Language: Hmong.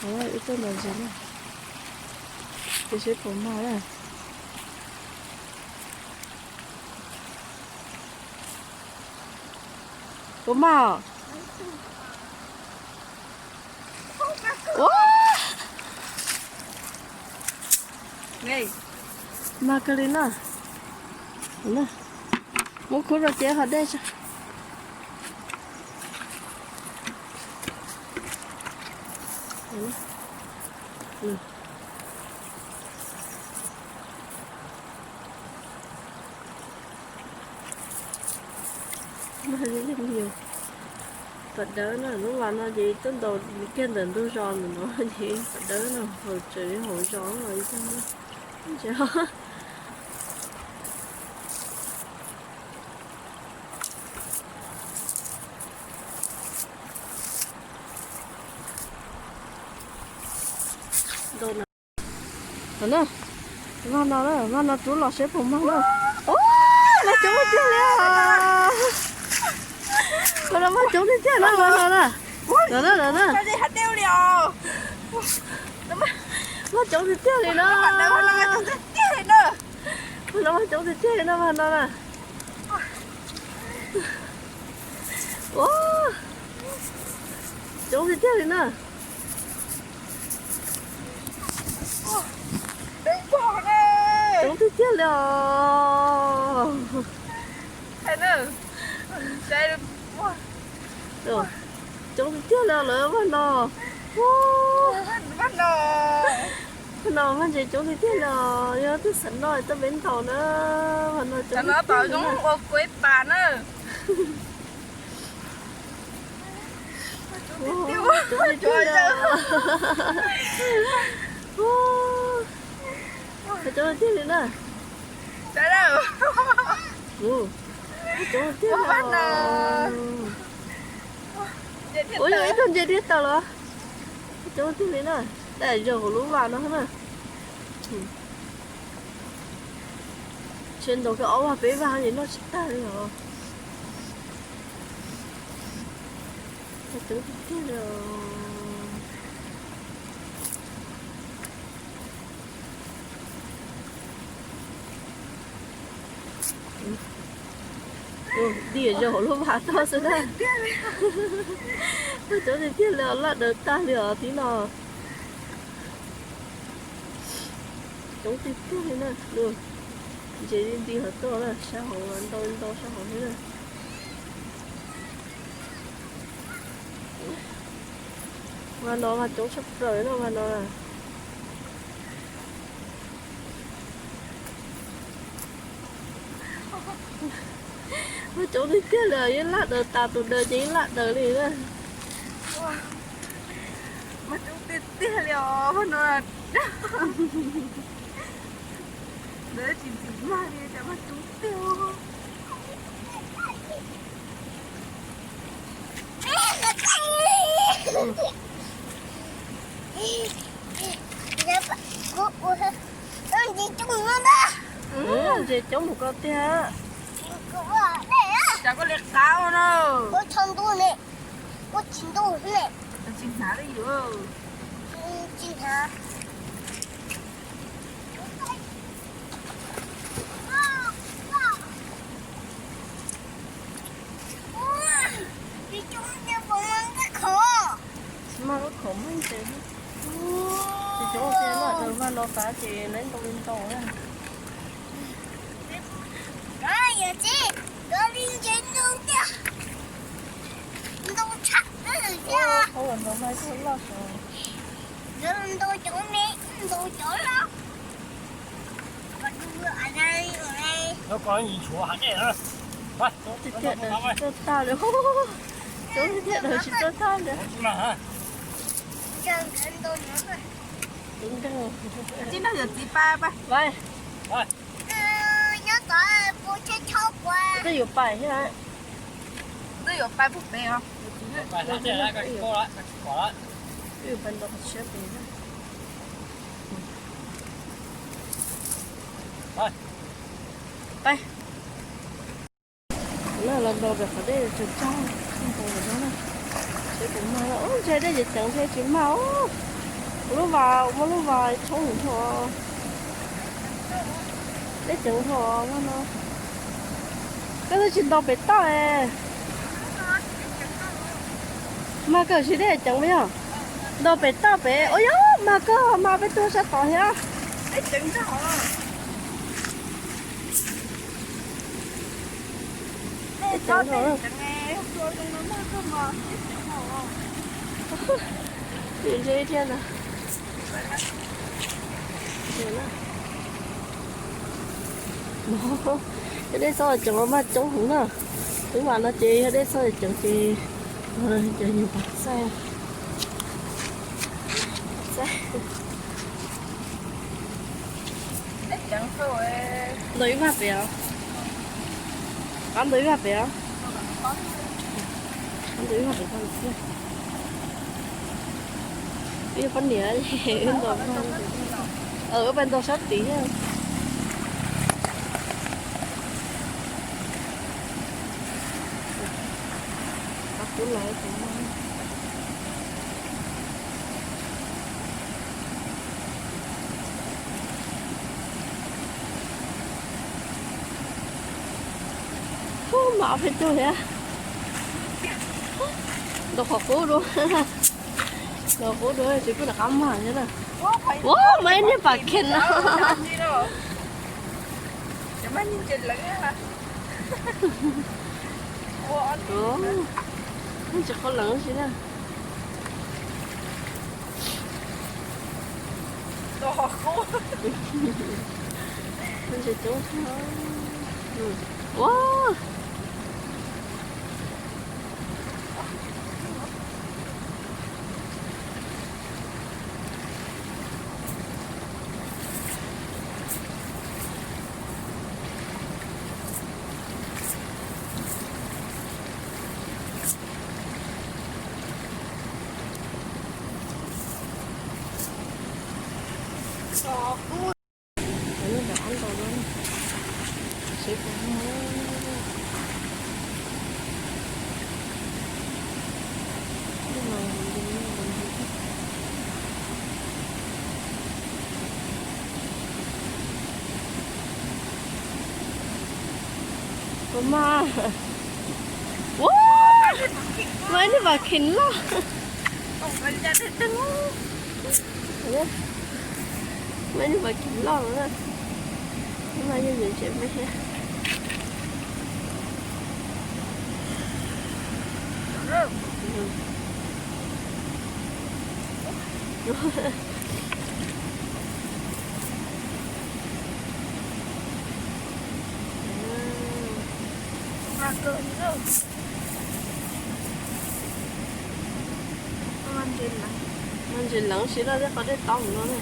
Ib tug ntawd ntses na, ces seb puas mag na. Puas mag os? Mag kawg li na. Muab khub rau ces ho dej tso. Pam dawb na, lub vas no ces tuaj ntaus kiag ntawm ntug zos ntawm no ces pam dawb no, hauv tsev hauv zos no. Vaj no, vaj no rub los seb puas mag na. Ua, mag coob tiag li os. Vaj no mag coob tiag tiag na, vaj no na. Mag coob tiag tiag li na. Vaj no mag coob tiag tiag li na, vaj no na. Ua, coob tiag tiag li na. Coob tiag tiag li os. Coob tiag tiag li os lawv vaj no. Vaj no mag ntses coob tiag tiag li os, yog twb xav noj tuaj peb ntaus na. Vaj no coob tiag tiag li na. Coob tiag li na. Coob tiag li. Ua, yog ib tug ntses diab tawg los. Coob tiag li na. Daj zog hauv lub vaj no na. Tsheb ntaus kiag ob vaj peb vaj ces noj tsis tag li os. Coob tiag tiag li os. Diam zog hauv lub vaj toj xwb na. Coob tiag tiag li os, laj daws tag li os tib no. Coob tiag tiag li na. Ntses li nti hauv tuaj na, sab hauv ntau ntau sab hauv thiab na. Vaj no mas coob tshaj plaws no vaj no na. Mag coob tiag tiag li, yeej laj daws tas, tus daws ces yeej laj daws li na. Mag coob tiag tiag li os, vaj no. Lawv tsis ntxim mag li, cas mag coob tiag. Ntses coob mus ko tiag. Cas koj li qab ua no. Tsis hnav li yus. Tsis mag lub khoom mag ntses. Tsis coob tiag, laj daws vaj no tas ces neb ntau li ntau na. Qhov uas ntau mas ib tug loj saud. Coob tiag tiag, daws tsis txawj tag li. Coob tiag tiag, daws tsis txawj tag li. Twb yuav pais thiab. Twb yuav pais puag pem os. Twb yuav pais nto qhov tshiab pem. Pais. Los nto pem qhov dej tsaug tsaug, nto pem no na. Seb puas mag, ub, ntshai dej ceev ceev thiaj tsis mag os. Lub vas, muab lub vas tshoob dhau. Dej ceev dhau no. Koj twb tsis ntaus pem toj es. Mas koj siv dej ceev li os. Ntaus pem toj pem, ua yog mas koj mas peb tuaj sab tod thiab. Dej ceev dhau. Ntse thiab ntag. Yog dej txhob ceev mas coob heev na. Lub vas no ces yog dej txhob ceev ces cov nyuag pas txaij, txaij. Ntaus ib vag pem os. Qab ntaus ib vag pem os. Qab ntaus ib vag pem toj xwb. Wb yog poj niam, wb ntaus, wb pais ntaus sab tid thiab. Qab kub lawm tus no. Ub, mas ob peb tug thiab. Ntaus qhov qub dua. Ntaus qub dua tsis pub rov qab mag thiab na. Ua, mas ib niag pam khees no. Tsis qhov lees si na. Ua, Ua, mas, ua, mas ib niag pam khees loj. Mas ib niag pam khees loj na. Mas yeej ntse me thiab. Mas ntses leev si lawm tej qhov dej taub no na.